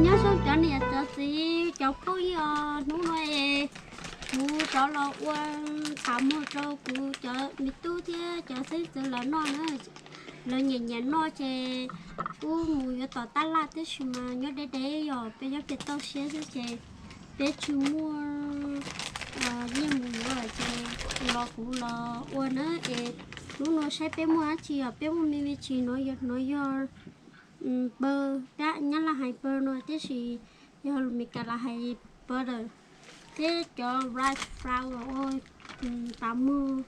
Nyob zoo cov niam cov txiv cov phooj ywg, hnub no es kuv rov los ua tav muag rau kuv cov me tub thiab cov xeeb ntxwv lawv noj na. Lawv nyiam nyiam noj ces kuv mus yuav tom tab laj tab sis mas nyob deb deb yog peb nyob pem toj siab xwb ces peb tsis muaj nyiaj mus yuav ces los kuv los ua na es hnub no saib peb muaj dab tsi os, peb muaj me me tsis no yog, no yog pawg, nyab laj hais pawg no tab sis yog lus Meskas los hais butter, thiab cov rice flour ua tav muag,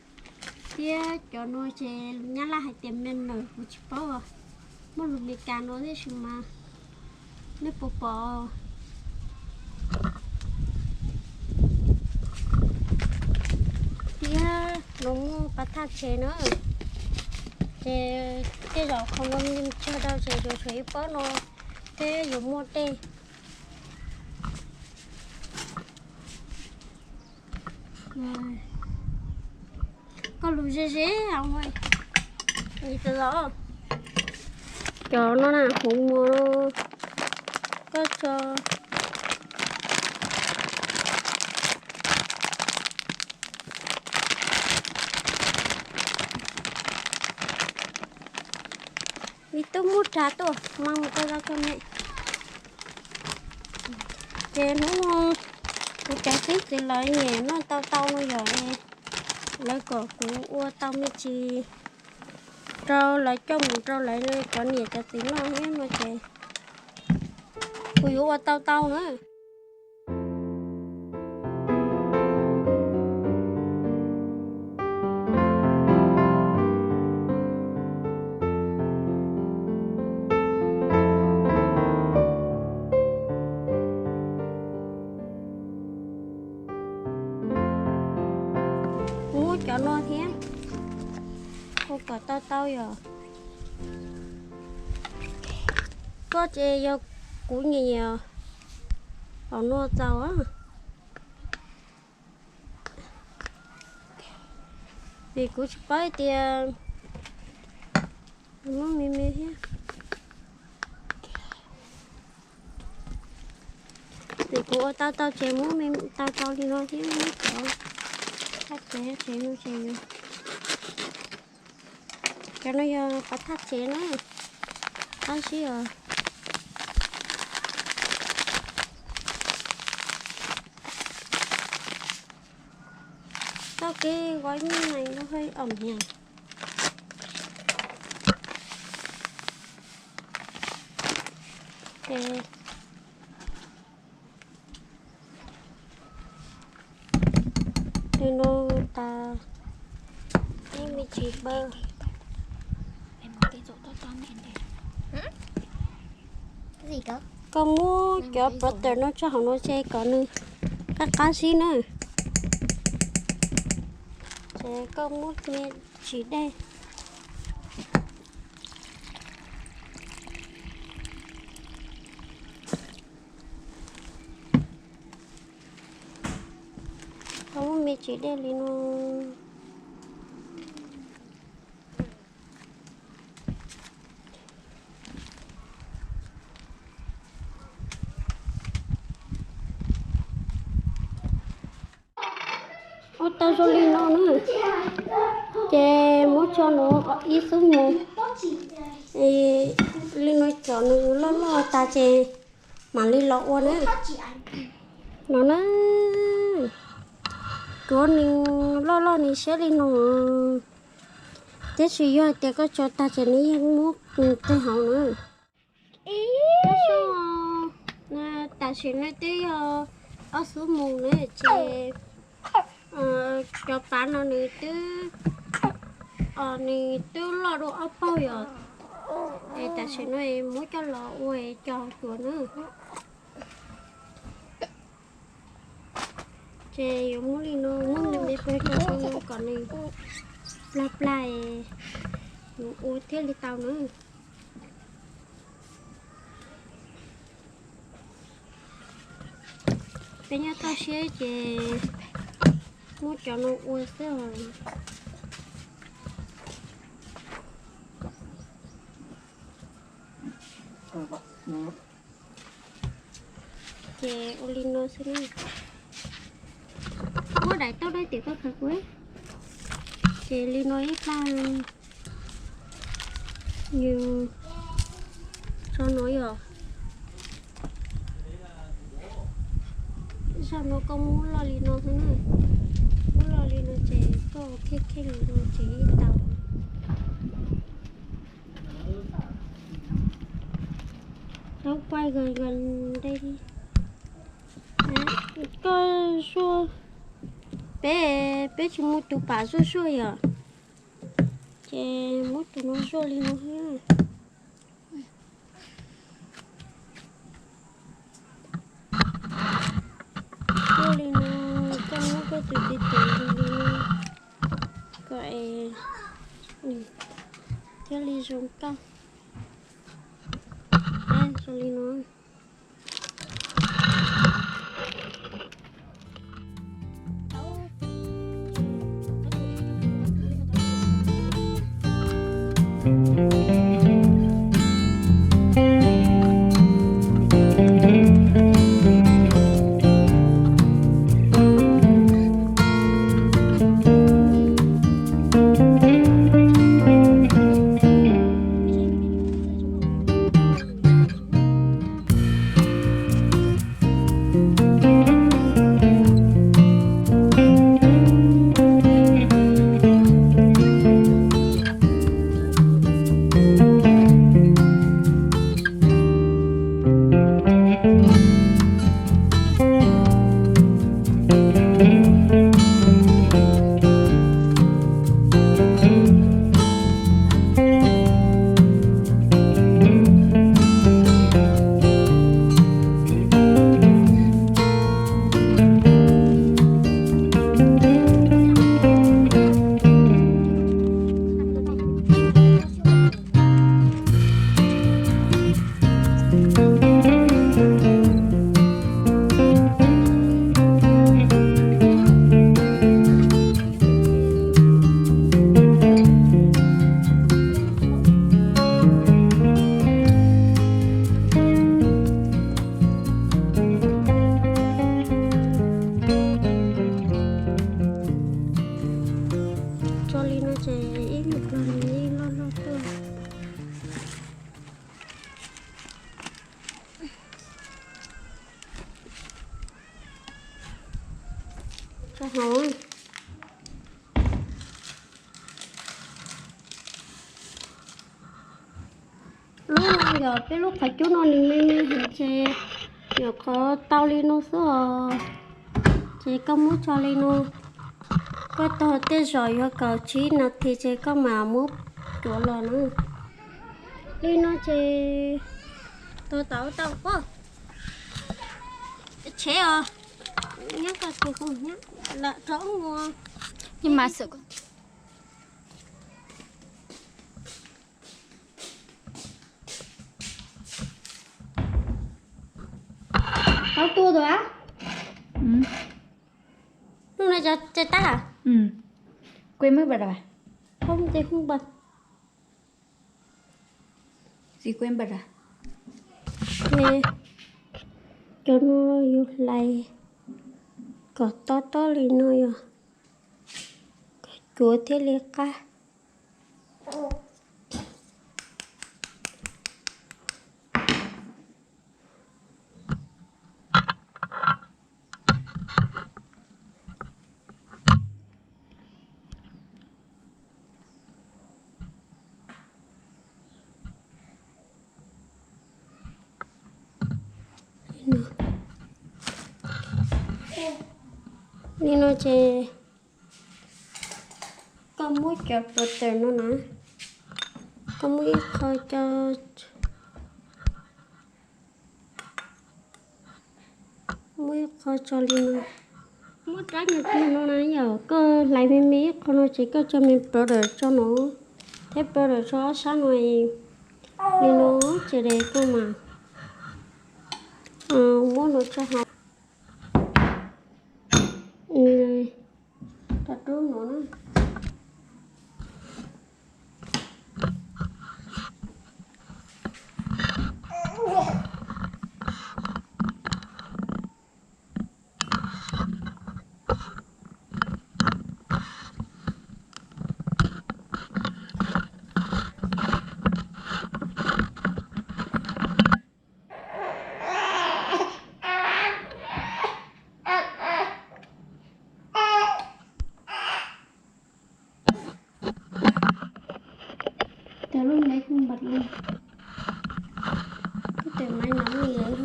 thiab cov no ces nyab laj hais tias melon kuv tsis paub, muaj lus Meskas no tab sis mas nej puas pom. Thiab no muaj pas thaj tsev na, ces tej zaum qhov no tsawg dau ces yuav tshuav ib pob no thiab yuav muaj dej. Koj lus ze ze os. Cov no na hmoov muag no, koj tso. Me tub muab rau tuaj, mas mus rau koj me. Ces hnub no kuv cov xeeb ntxwv lawv nyiam noj tau tau no yom, lawv kom kuv ua tau me ntsis rau lawv coj mus rau lawv cov niam cov txiv noj thiab no ces kuv yuav ua tau tau na. Muab cov no thiab, ua kom tau tau yom. Koj ces yog kuv nyiam nyiam hom no txaus. Vim kuv tsis paub tias muab me me thiab. Ces kuv ua tau tau ces muab me tau tau li no thiab muab cov thaj tsev tsev no ces yog, cov no yog pas thaj tsev na, qab zib os. Txoj kev ua ib nyuag nees no hơi ẩm nhỉ. Ces li no tas, ib me ntsis pawg. Koj muab cov butter no tso hauv no ces kom nws qab qab zib na. Ces koj muab me tsis dej. Koj muab me tsis dej li no. Ua tau zoo li no na, ces muab tso no ib xub mus. Li no cov nws loj loj tas ces mam li los ua na. No na, cov nws loj loj nws siab li no, tab sis yog hais tias koj tso tag ces nws yeej muab teg hauv na. Tam sim no twb yog ob xub mus na ces cov pav no nws twb, nws twb loj dua ob paug yom. Es tam sim no muab coj los ua cov cuav na. Ces yuav muab li no, muab nws me pawg cov no kom nws plag plag, yuav ua thiaj li tau na. Peb nyob toj siab ces muab cov no ua xwb os. Ces ua li no xwb na. Muab daim tauj daim tias koj khaws kuv. Ces li no ib plag, yus tso no yom. Zaj no koj muab loj li no xwb na. Muab loj li no ces koj kheej kheej li no ces ib tau. Rau paib nkas nkas dej li. Koj zuaj, peb, peb tsis muaj tus pam zuaj zuaj yom. Ces muab tus no zuaj li no xwb. Zuaj li no, koj muab koj tus tiv tus li no, kom es thiaj li zoo koj. Zoo li no. Tso li no ces ib nyuag pliag nws yeej loj loj tuaj. Tso hauv. Lub no yog peb lub qhov cub no nws me me heev ces nyuam qhuav tau li no xwb os. Ces koj muab tso li no, koj tog tej zaum yuav kaum tsib nas this ces koj mam muab cuav los na. Li no ces tog tau tau pob tsheb os. Nyob koj tus hu nyob lawm rau ua. Tau tua tus a. Hnub no cov tais tab. Quên mất bật rồi à? Không, tais không bật. Gì quên bật à? Cov no yus hlais kom tob tob li no yog cuav thiaj li qab. Li no ces koj muab cov butter no na, koj muab ib qho cov, muab ib qho tso li no. Muab rab nyuag pliag no na yom, koj hlais me me ib qho no ces koj tso me powder tso no, thiab powder tso ob sab no li no, ces de koj mas muab no tso hauv. Rau rub no na. Tawm lub máy không bật lên. Có tải máy nóng gì đấy không?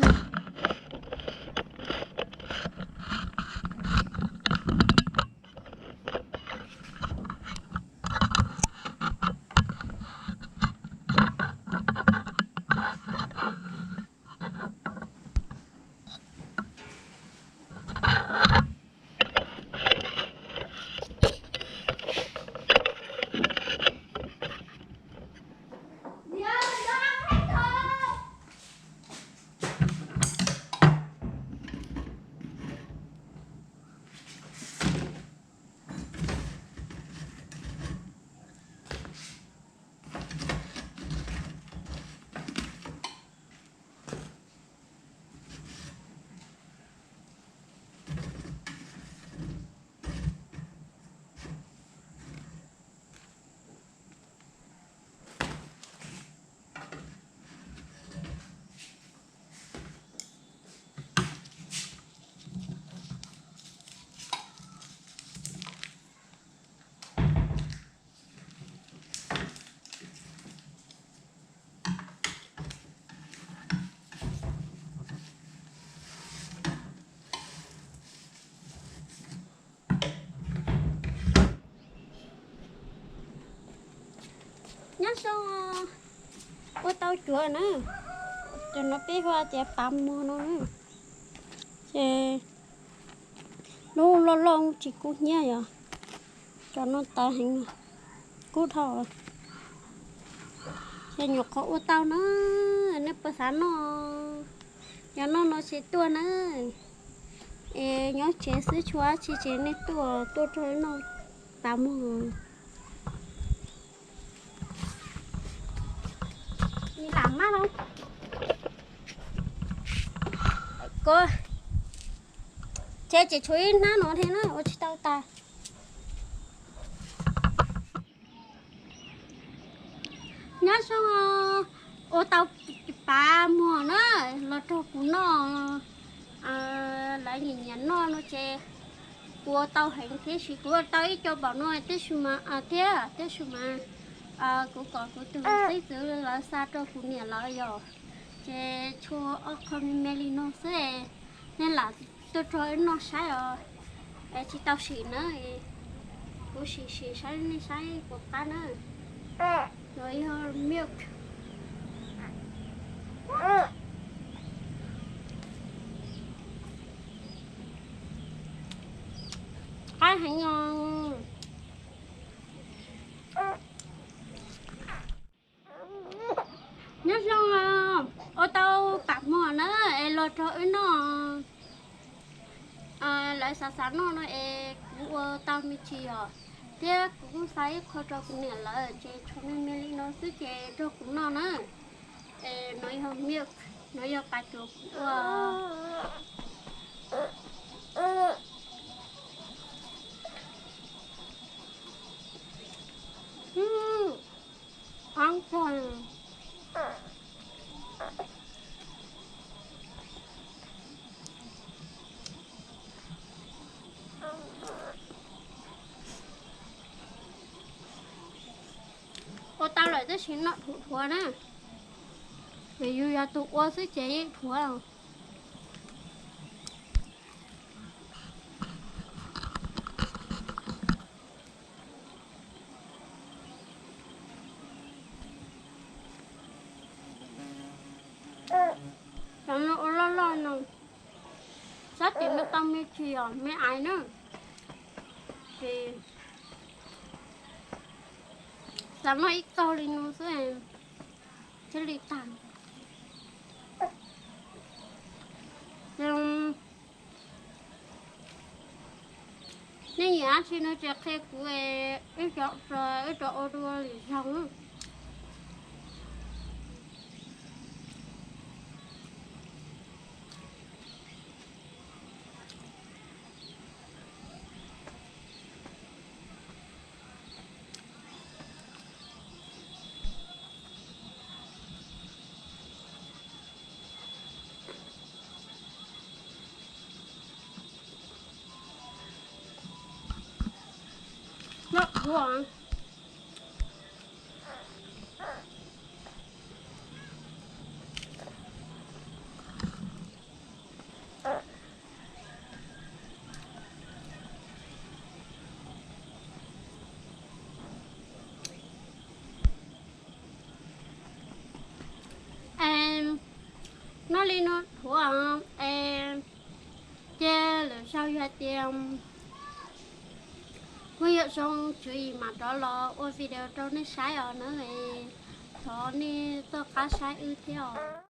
Nyob zoo, ua tau cuav na. Cov no peb hu tias pas muag no na. Ces lub loj loj tsis kub hnyiab yom. Cov no tawv heev, kub dhau. Ces nyuam qhuav ua tau na, nej puas xav noj? Yog noj no ces tuaj na. Es nyob tsev xwb tsis ua dab tsi ces nej tuaj, tuaj rau noj pas muag. Lam mab no, kov, ces tseem tshuav ib hnab no thiab na, ua tsis tau tas. Nyob zoo, ua tau pas muag na, los rau kuv noj. Lawv nyiam nyiam noj no ces kuv ua tau heev thiab, kuv ua tau ib co npaum no thiab mas, thiab mas kuv kom kuv tus xib txwv lawv xa rau kuv niam lawv yom. Ces tshuav ob qho me me li no xwb, nej lam tuaj rau wb noj saib os. Es tsis tau sim na, kuv sim sim saib nej saib puas qab na. No yog milk. Qab heev os. Nyob zoo, ua tau pas muag na es los rau wb noj. Lawv xav xav noj no es kuv ua tau me ntsis os, thiab kuv kuj xa ib qho rau kuv niam lawv, ces tshuav me me li no xwb ces rau kuv noj na. Es no yog milk, no yog pas cuav kuv ua. Ua tau lawm tab sis noj dhuav dhuav na, vim yus yog tus ua xwb ces yeej dhuav. Cov no ua loj loj no, sab tim no tau me ntsis os, me aiv na. Ces xav noj ib kaug li no xwb thiaj li tag. Nej nyiam dab tsi no ces qhia kuv, wb rov ua dua lwm zaug. Loj dhuav. Noj dhuav es, ces lwm zaug yog tias kuv yuav zoo tswv yim mam rov los ua video rau nej saib os na. Thov nej tuaj qab saib wb thiab os.